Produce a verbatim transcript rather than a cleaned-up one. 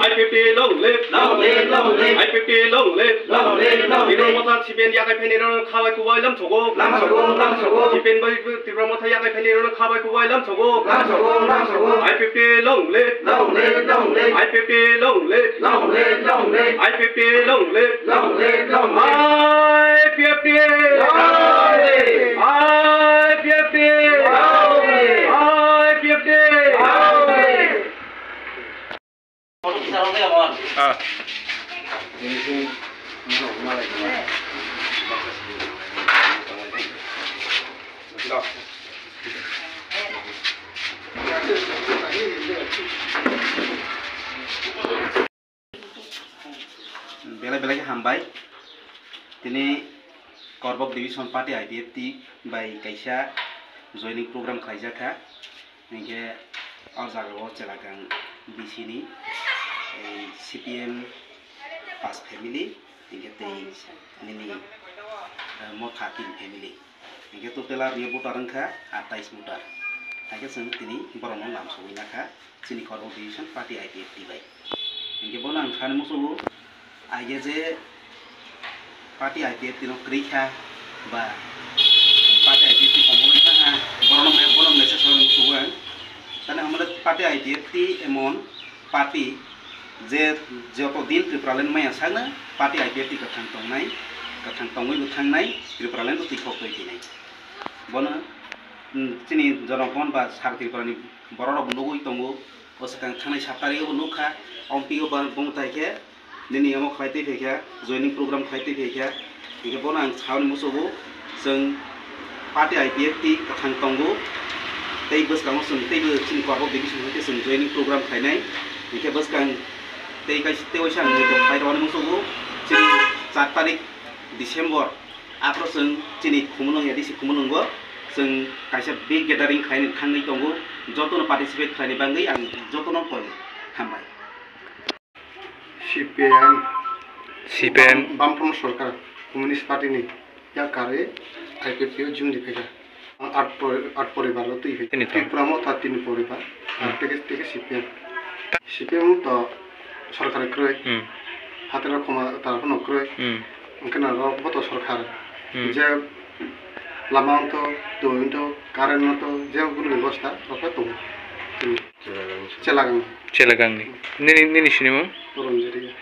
I P F T long live. Long live, long live. I P F T long live. Long live, long live. Tipra Motha C P M yakai phaini rano khabai kubai lamsogo. Lamsogo, lamsogo. C P M bai Tipra Motha yakai phaini rano khabai kubai lamsogo. Lamsogo, lamsogo. I P F T long live. Long live, long live. I P F T long live. Long live, long live. I P F T long live. Long live, long live. I P F T. Long live. I P F T. Long live. I P F T. Long live. Ah. Belai belai khe hambai. Tini Korbok Division Party I P F T bai kaisa joining program khlaijak kha. Hinkhe o jaga o Chelakang B C ni, ei, C P M pas family, hinkhe tei nini, eh, Motha tin family. Hinkhe total aro ni voter wngkha atais voter. Haikhe chwng tini borokno lamsogwi nakha chini Korbok Division Party I P F T bai. Hinkhe bono ang thani muchungo, aige je party I P F T no kwrwi kha ba party I P F T komo wngkha ha, borokno me-, bono message rwna muchungo ang. Tani hamle party I P F T emon party je joto din Tripuraland maya sakno party I P F T kwthang tongnai, kwthang tongwi bo thangnai, Tripuraland bo twi khok twi thinai. Bono, mm, chini jonogon ba sar Tripurani borok rok bo nugwi tongo. O swkang thangnai sat tarikh o bo nukha, M P o ba bumthai khe nini omo khlai twi phaikha, joining program khlai twi phaikha. Hinkhe bono ang sawi muchungo, chwng party I P F T kwthang tongo, tei bwskango chwng teibo chini Korbok Division hai khe chwng joining program khlainai. Hinkhe bwskang tei kaisa tei waisa ang muitok khlai rwani muchungo, chini char tarikh December, aphuru chwng chini Khumulwng A D C Khumulwngo chwng kaisa big gathering khlaini thangwi tongo, jotono participate khlaini bagwi ang jotono koi hambai. C P M, C P M. Bam-, Bamfront Sorkar, Communist Party ni yak karwi I P F T o jumdi phaikha. Ang at pori-, at poribar o twi phaikha. Tini to. Tipra Motha tin poribar, hmm, tei khe, tei khe C P M. C P M to sorkar kwrwi. Hmm. Hatiro khoma tara phano kwrwi. Hmm. Hwnkhe norok bo to sorkar. Hmm. Je lama wngtho, twi wngtho, current wngtho, je kunu bebosta rok khe tongo. Hmm. Chelagang. Chelagangni. Nini, nini sinimung? Puranjari.